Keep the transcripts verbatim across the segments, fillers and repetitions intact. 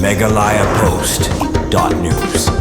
Meghalaya Post dot news.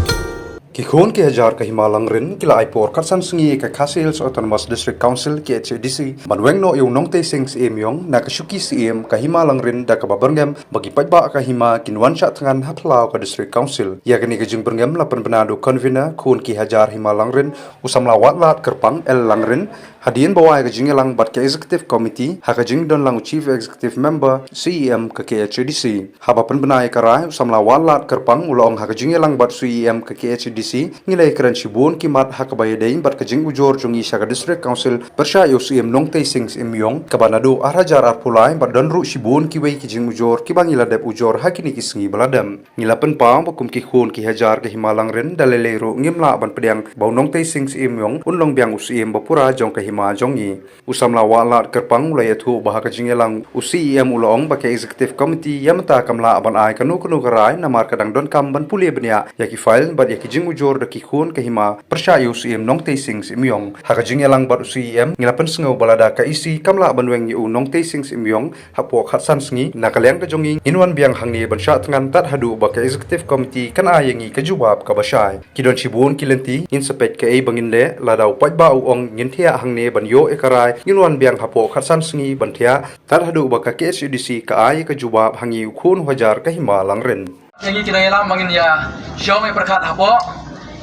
Ki khun ki hajar ka Hima Langrin ki la ai por khatsan sngi ka Khasi Hills Autonomous District Council, K H A D C, ban weng noh ïa u Nongtei Sing Syiem Ïong na ka shuki Syiem ka Hima Langrin da kaba byrngem ba ki paidbah ka hima kin wan shah thngan ha phyllaw ka District Council. Ïa kane ka jingbyrngem la pynbna da u convener khun ki hajar Hima Langrin, u samla Watlad Kyrpang L Langrin, hadien ba wai ka jingïalang bad ka Executive Committee ha ka jingdon lang u Chief Executive Member, C E M ka K H A D C. Haba pynbna ïa ka rai, u samla Watlad Kyrpang u la ong ha ka jingïalang bad C E M ka K H A D C, ngi la ïakren shibun ki mat ha kaba ïadei bad ka jingujor jong ngi sha ka District Council pyrshah ïa u Syiem Nongtei Sing Syiem Ïong kaba naduh ar hajar arphew lai, bad don ruh shibun kiwei ki jingujor kiba ngi la dep ujor ha kine ki sngi ba la dep. Ngi la pynpaw ba kum ki khun ki hajar ka Hima Langrin da lei lei ruh ngim lah ban pdiang ba u Nongtei Sing Syiem Ïong un long biang u Syiem ba pura jong ka hima jong ngi. U samla Watlad Kyrpang u la ïathuh ba ha ka jingïalang u C E M u la ong ba ka Executive Committee ïa mynta kam lah ban ai kano kano ka rai namar ka dang donkam ban pule bniah ïa ki file bad ïa ki jingujor da ki khun ka hima pyrshah ïa u Syiem Nongtei Sing Syiem Ïong. Ha ka jingïalang bad u C E M ngi la pynsngew ba lada ka E C kam lah ban weng ïa u Nongtei Sing Syiem Ïong hapoh khatsan sngi, na ka liang ka jong ngi ngin wan biang hangne ban shah thngan tad haduh ba ka Executive Committee kan ai ïa ngi ka jubab kaba shai. Ki don shibun ki lynti, ngin sa peit kaei ba ngin leh, lada u paidbah u ong ngin thiah hangne ban ïoh ïa ka rai, ngin wan biang hapoh khatsan sngi ban thiah tad haduh ba ka K H A D C ka ai ïa ka jubab ha ngi u khun u hajar ka Hima Langrin. Ïa ngi ki nongïalam ba ngin ïa shong ïa pyrkhat hapoh.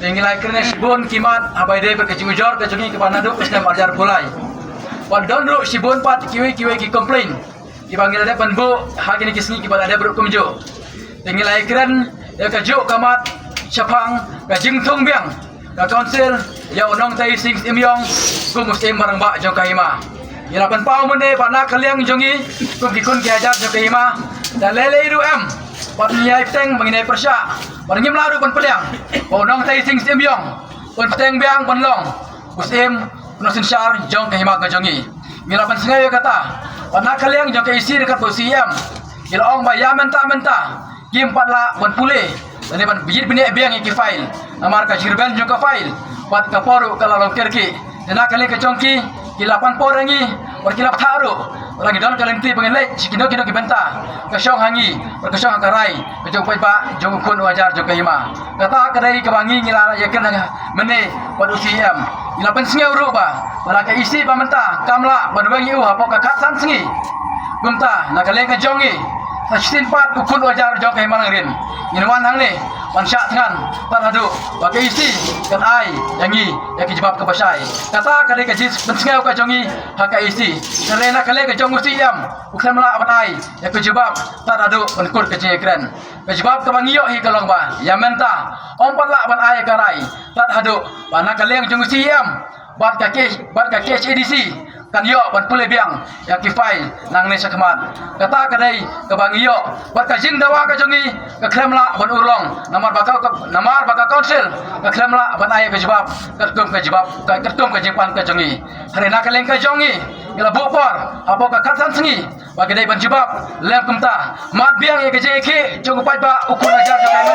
Te ngi la ïakren shibun ki mat haba ïadei bad ka jingujor ka jong ngi kaba naduh ka snem ar hajar arphew lai. Bad don ruh shibun pat kiwei kiwei ki complain kiba ngi la dep ban buh ha kine ki sngi kiba la dep ruh kumjuh. Te ngi la ïakren ïa kajuh ka mat shaphang ka jingthung biang ka Council ïa u Nongtei Sing Syiem Ïong kum u Syiem Rangbah jong ka hima. Ngi la pynpaw mynne ba na ka liang jong ngi kum ki khun ki hajar jong ka hima, da lei lei ruh em bad ngi ïai bteng ba ngin ïai pyrshah bad ngim lah ruh ban pdiang ba u Nongtei Sing Syiem Ïong un bteng biang ban long u Syiem Nongsynshar jong ka hima ka jong ngi. Ngi la pynsngew ïa kata ba na ka liang jong ka E C ryngkat bad u C E M ki la ong ba ïa mynta mynta kim pat lah ban pule lane ban jied bniah biang ïa ki file namar ka jingrben jong ka file bad ka por ruh ka la long kyrkieh. Te na ka liang ka jong ki, ki la pan por ïa ngi bad ki la bthah ruh. Bad la ngi don ka lynti ba ngin leit sha kino kino ki bynta, ka shong ha ngi bad ka shong ha ka rai ka jong u paidbah jong u khun u hajar jong ka hima. Kata ka dei kaba ngi ngi la ïakren mynne bad u C E M. Ngi la pynsngew ruh ba ba la ka E C ba mynta kam lah ban weng ïa u hapoh ka khatsan sngi. Kumta na ka liang ka jong ngi, sa shisien pat u khun u hajar jong ka hima Langrin, ngin wan hangne ban shah thngan tad haduh ba ka E C kan ai ïa ngi ïa ka jubab kaba shai. Kata ka dei ka jingpynsngew ka jong ngi ha ka E C. Hynrei na ka liang ka jong u C E M u khlem lah ban ai ïa ka jubab tad haduh ban kut ka jingïakren. Ka jubab kaba ngi ïoh hi ka long ba ïa mynta ym pat lah ban ai ïa ka rai tad haduh ba na ka liang jong u C E M bad ka K, bad ka K H A D C kan ïoh ban pule biang ïa ki file nangne shakhmat. Kata ka dei kaba ngi ïoh, bad ka jingdawa ka jong ngi ka khlem lah ban urlong namar ba ka, namar ba ka Council ka khlem lah ban ai ïa ka jubab katkum ka jubab, ka, katkum ka jingpan ka jong ngi. Hynrei na ka liang ka jong ngi, ngi la buh por hapoh ka khatsan sngi ba ki dei ban jubab lem kumta. Mad biang ïa ka jingïakhih jong u paidbah u khun u hajar jong ka hima.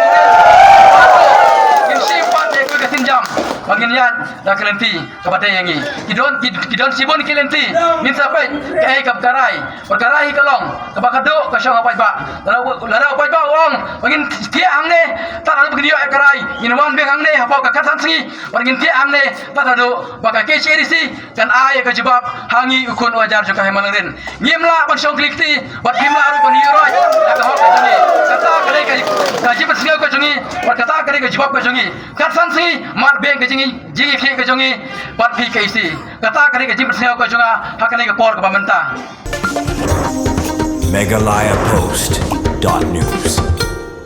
Ngin shim pat ïa ka sienjam ba ngin ïaid da ka lynti kaba dei ïa ngi. Ki don, ki, ki don shibun ki lynti, ngin sa peit kaei kaba ka rai. Bad ka rai hi ka long kaba ka duh ka shong ha u paidbah. Lada u, lada u paidbah u ong ba ngin thiah hangne tad haduh ba ngin ïoh ïa ka rai, ngin wan biang hangne hapoh ka khatsan sngi bad ngin thiah hangne tad haduh ba ka K H A D C kan ai ïa ka jubab ha ngi u khun u hajar jong ka hima Langrin. Ngim lah ban shong khlieh kti bad ngim lah ruh ban ïuh roi ïa ka hok ka jong ngi. Kata ka dei ka, ka jingpynsngew ka jong ngi bad kata ka dei ka jubab ka jong ngi. Khatsan sngi mad biang ka jing, jingïakhih ka jong ngi bad phi ka E C. Kata ka dei ka jingpynsngew ka jong nga ha kane ka por kaba mynta. Meghalaya Post dot news.